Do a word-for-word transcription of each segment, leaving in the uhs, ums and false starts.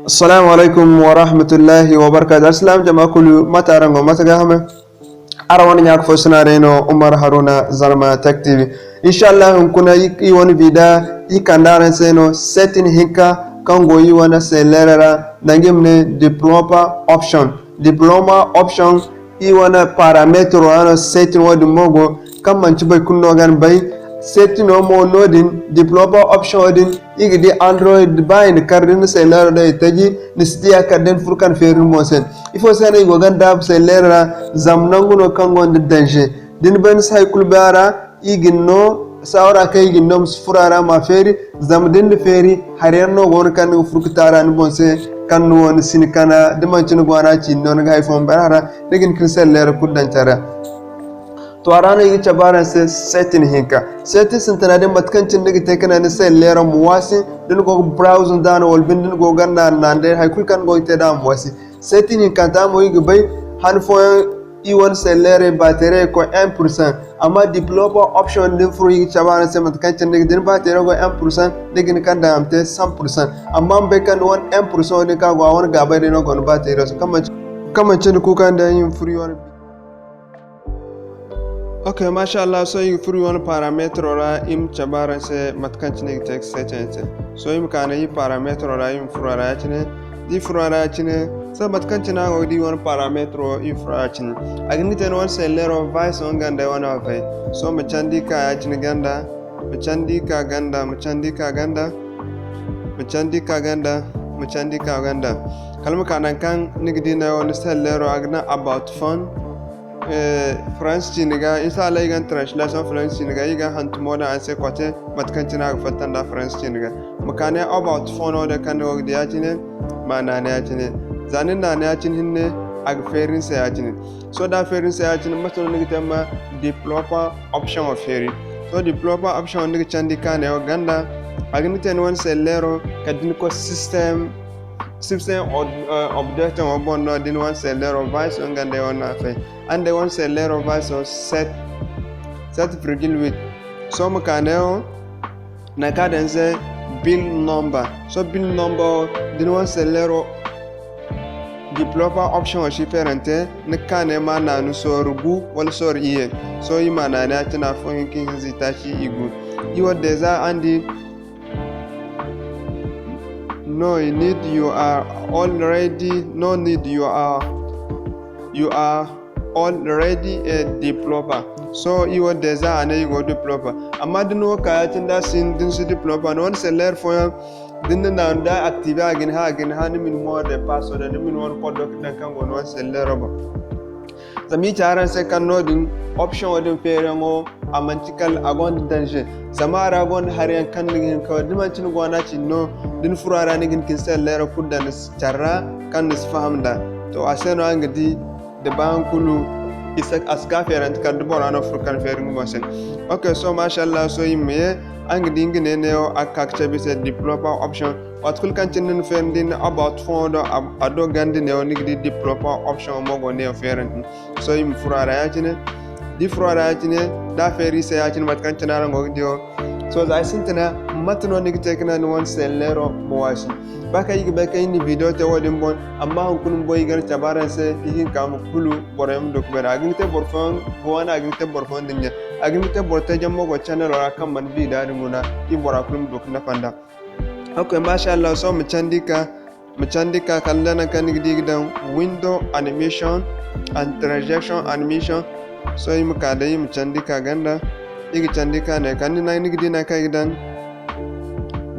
Assalamu alaikum wa rahmatullahi wa barakatuh. Alsilaam jama kulu, mate araŋ go, mate ga hame? Araŋ wane ɲa ka fo sina day no, Umar Haruna Zarma Tech T V. Inshallah, hunkuna i, i wane vida, i kande araŋ se no setting hinka kaŋ go i wane selleero ra, danga i ma ne developer option. Developer option, i wane parametro ra no setting wo-din mo go, kaŋ manti boro kulu no ga ni bay. Setting wo mo no-din, developer option wo-din, i ga di Android, ba i na kar da ni selleero day taji, ni si diya kala da ni furo ka ni feeri ni boŋ se. Ifo se no i go ga ni daabu selleero ra? Zama nangu no kaŋ gonda danger. Da ni bay ni si hay kulu bay a ra, i ga ni no saawara kaŋ i ga ni no ma si furo a ra ma feeri. Zama da ni na feeri, hari yaŋ no go no kaŋ ni ga furo ka te a ra ni boŋ se, kaŋ ni wo ni si ni kana, da manti ni go a ra ciini no ni ga hay fooyaŋ bay a ra, ni ga hin ka ni selleero kulu daŋ care ra. To, a ra no i ga cabe araŋ se setting hinka. Setting sintina din, mate kaŋ cine ni ga te ka naŋ ni selleero ma waasi, da ni go ga browse nd'a no, wala binde da ni go ga ganda naanay day, hay kulu kaŋ ni go ga te nd'a ma waasi. Setting hinkanta mo, i ga bay han fooyaŋ i wane selleerey batterie ga koy un pour cent. Amma developer option din furo, i ga cabe araŋ se mate kaŋ cine ni ga, da ni batterie go un pour cent, ni ga hin ka daŋ a ma te cent pour cent. Amma ma bay kaŋ ni wane un pour cent wo-din kaŋ a go, a wane gaabay day no go ni batterie se, kaŋ manti, kaŋ manti ni kuuka nda i ma furo i wane. Ok, masha Allah, sohõ i ga furo i wane parametro ra, i ma cabe araŋ se mate kaŋ cine i ga te ka setting te. Sohõ i ma ka ne i parametro ra, i ma furo a ra ya-cine. Da i furo a ra ya-cine, sohõ mate kaŋ cine araŋ go ga di i wane parametro, i furo a ra ya-cine. A ga hin ga te ni wane selleero version ganda wane a fay. Sohõ ma candi ka ya-cine ganda, ma candi ka ganda, ma candi ka ganda, ma candi ka ganda, ma candi ka ganda. Kala ma ka naŋ kaŋ ni ga di neewo ni selleero, a ga naŋ about phone. Eh, Faransi ciini ga, inshallah, i ga translation Faransi ciini ga, i ga hantumo daŋ araŋ se kote, mate kaŋ cine a ga fatta nda Faransi ciini ga. Ma ka ne about phone wo din kaŋ ni go ga di ya-cine, ma naana ya-cine. Za ni naana ya-cine hinne, a ga feeri ni se ya-cine. Sohõ da a feeri ni se ya-cine, mate no ni ga te ma developer option wo feeri? Sohõ developer option wo ni ga candi ka neewo ganda, a ga ni te ni wane selleero, kala da ni koy system, system up-, eh, update wo boŋ no, da ni wane selleero version ganda wo no a fay. Araŋ day wane selleero version sept, sept virgule huit. Sohõ ma ka neewo, naŋ kaŋ a daŋ ni se build number. Sohõ build number wo, da ni wane selleero developer option wo si feerante, ni ga ka ne ma naanu sorro gu wala sorro iyye. Sohõ i ma naanu ya-cine afo, hinka, ihinza, itaaci, igu. I wo déjà araŋ di, no need, you are already, no need, you are, you are already a developer. Sohõ i wo déjà a ne i go developer. Amma da ni wo ka ya-cine da sin, da ni si developer, ni wane selleero fooyaŋ, da ni na naanu da active, a ga ni hã, a ga ni hã ni ma ni mot de passe da ni ma ni wane code kaŋ go ni wane selleero boŋ. Zama i ci araŋ se kaŋ no-din option wo din feeriyaŋo, a manti kala a gonda danger. Zama a ra gonda hari yaŋ kaŋ ni ga hin ka, da manti ni go a na cine no, da ni furo a ra, ni ga hin ka ni selleero kulu daŋ ni care ra kaŋ ni si faham nd'a. To, a se no araŋ ga di da ba han kulu i si, a si ka feerante kala da bora no furo ka ni feeri nga boŋ se. Ok, sohõ, mashallah, sohõ i ma ye, araŋ ga di nga ne neewo a ga ka ga cabe i se developer option. Waati kulu kaŋ cine ni na feerandi ni about phone do, a, a do ganda neewo ni ga di developer option mo go neewo feerandi. Sohõ i ma furo a ra ya-cine. Da i furo a ra ya-cine, da a feeri i se ya-cine mate kaŋ cine araŋ go ga di wo. Sohõ za ay sintina, mate no ni ga te ka naŋ ni wane selleero ma waasi? Ba kaŋ i ga bay kaŋ i na video te wo-din boŋ, amma hunkuna bumbo i ga cabe araŋ se, ihinka ma kulu borey ma du ka bay nd'a. A ga hin ga te boro fooyaŋ ga wane, a ga hin ga te boro fooyaŋ din ɲa. A ga hin ga te boro teejaŋ mo go channelo ra kaŋ mana video din guna, i bora kulu ma du ka nafa nd'a. Ok, masha Allah, sohõ ma candi ka, ma candi ka kala da naŋ kaŋ ni ga di ga daŋ window animation and transition animation. Sohõ i ma ka day, i ma candi ka ganda, i ga candi ka ne kala ni naŋ ni ga di naŋ kaŋ i ga daŋ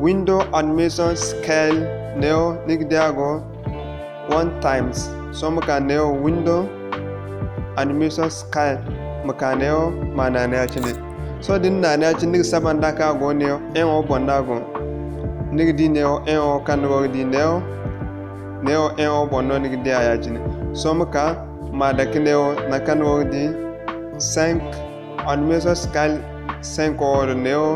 window animation scale neewo, ni ga di a go one times. Sohõ ma ka neewo window animation scale, ma ka neewo ma naana ya-cine. Sohõ da ni naana ya-cine, ni ga saba nd'a kaŋ a go neewo, eŋo boŋ no a go. Ni ga di neewo, eŋo kaŋ ni go ga di neewo, neewo, eŋo boŋ no ni ga di a ya-cine. Sohõ ma ka ma dake neewo naŋ kaŋ ni go ga di cinq, animation scale cinq wo do neewo,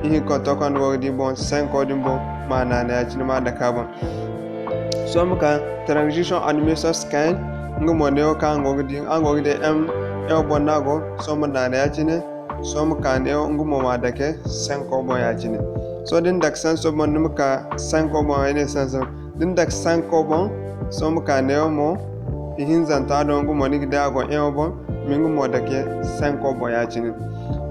ihinka to kaŋ ni go ga di boŋ, cinq wo din boŋ, ma naana ya-cine ma dake a boŋ. Sohõ ma ka transition animation scale, nga mo neewo kaŋ araŋ go ga di, araŋ go ga di M, eŋo boŋ no a go. Sohõ ma naana ya-cine. Sohõ ma ka neewo, nga mo ma dake cinq wo boŋ ya-cine. Sohõ da ni dake cinq wo boŋ, ni ma ka cinq wo boŋ, ay ne cinq wo. Da ni dake cinq boŋ, sohõ ma ka neewo mo, ihinzanta do nga mo ni ga di a go eŋo boŋ, ma nga mo dake cinq boŋ ya-cine.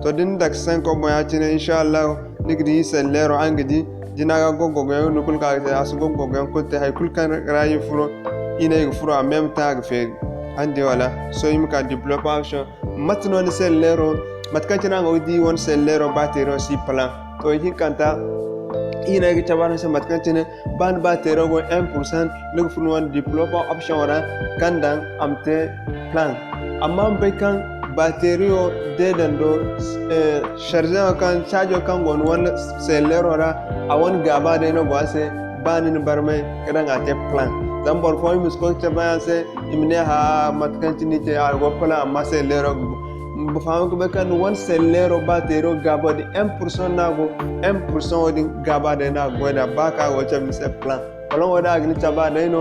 To, da ni dake cinq boŋ ya-cine, inshallah, ni ga di selleero araŋ ga di, jina ga goggogo yaŋ, ni kulu kaŋ a ga te, a si goggogo yaŋ kulu te, hay kulu kaŋ ra i furo, i ne i ga furo, a même temps a ga feeri. Araŋ di wala? Sohõ i ma ka développer option. Mate no ni selleero, mate kaŋ cine araŋ go ga di wane selleero batterie si plan. To, ihinkanta, i ne ay ga cabe araŋ se mate kaŋ cine, ba ni batterie go un pour cent, ni ga furo wane développer option ra, kaŋ daŋ a ma te plan. Amma ma bay kaŋ batterio deedando, eh, chargeur kaŋ, chargeur kaŋ go ni wane selleero ra, a wane gaaba day no go a se, ba ni na barmay ka daŋ a te plan. Zama boro fooyaŋ i ma si koy ga cabe araŋ se, i ma ne, ha, mate kaŋ cine i te, a go plan, amma selleero ga bu. Ma faham ka bay kaŋ ni wane selleero batterio gaabo din un pour cent no a go, un pour cent wo-din gaaba day no a ga goy nd'a, ba kaŋ a go ga cabe ni se plan. Wala wo-din a ga ni cabe a day no,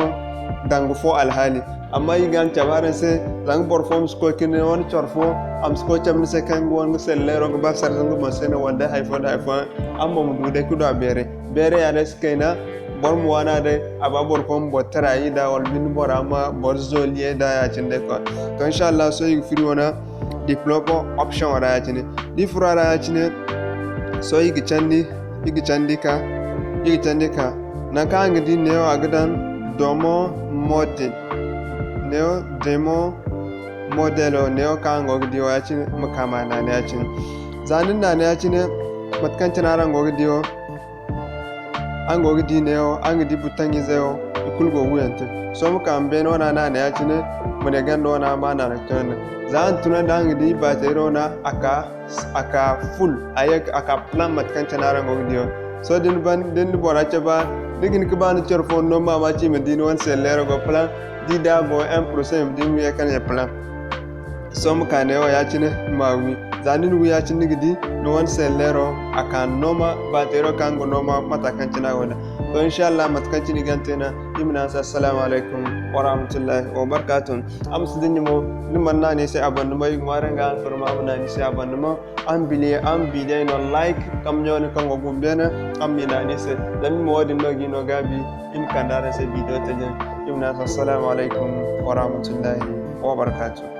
danga fo alhaali. Amma i ga ni cabe araŋ se, zanga boro fo ma si koy ka ni wane coro fo, a ma si koy cabe ni se kaŋ nga wane selleero ga ba sarza nga boŋ se no, wala day hay fo nda hay fo, araŋ mo ma du day ka du a beeray. Beeray ya day si kayna, boro ma waana day, a ba boro fo ma boro tara i da, wala binde bora ma boro zooliye da ya-cine day quoi. To, inshallah, sohõ i ga firi wane développer option ra ya-cine. Da i furo a ra ya-cine, sohõ i ga candi, i ga candi ka, i ga candi ka. Nangu kaŋ araŋ ga di neewo a ga daŋ demo model. Neewo demo modelo, neewo kaŋ araŋ go ga di wo ya-cine, ma ka ma naana ya-cine. Za ni naana ya-cine, mate kaŋ cine araŋ go ga di wo, araŋ go ga di neewo, araŋ ga di button izey wo, i kulu go ga wuyante. Sohõ ma ka ma beene wana naana ya-cine, ma ne ganda wana ma naana ka tunandi. Za araŋ tunandi araŋ ga di batterie wana a ka, a ka full, a ye, a ka plan mate kaŋ cine araŋ go ga di wo. Sohõ da ni ban, da ni bora cabe, ni ga hin ka ba ni coro fo no ma ma ci ma di ni wane selleero go plan, da i da go un pour cent i ma di ma ye ka ne plan. Sohõ ma ka neewo ya-cine ma wi. Za ni na wi ya-cine ni ga di ni wane selleero a ka nooma, batterio kaŋ ga nooma mata kaŋ cine a go da. To, inshallah, mate kaŋ cine i ga te no, i ma ne araŋ se assalamu alaykum warahmatullahi wabarakatuh. Araŋ ma si dinya mo, ni mana naana i se abonnement, i ga ŋwaaray nga araŋ turma ma naana i se abonnement. Araŋ bine, araŋ bi day no like, kaŋ ɲaani kaŋ go gumbeene, araŋ ma i naana i se. Zama i ma wo-din no ga i no gaabi, i ma kande araŋ se video taji. I ma ne araŋ se assalamu alaykum warahmatullahi wabarakatuh.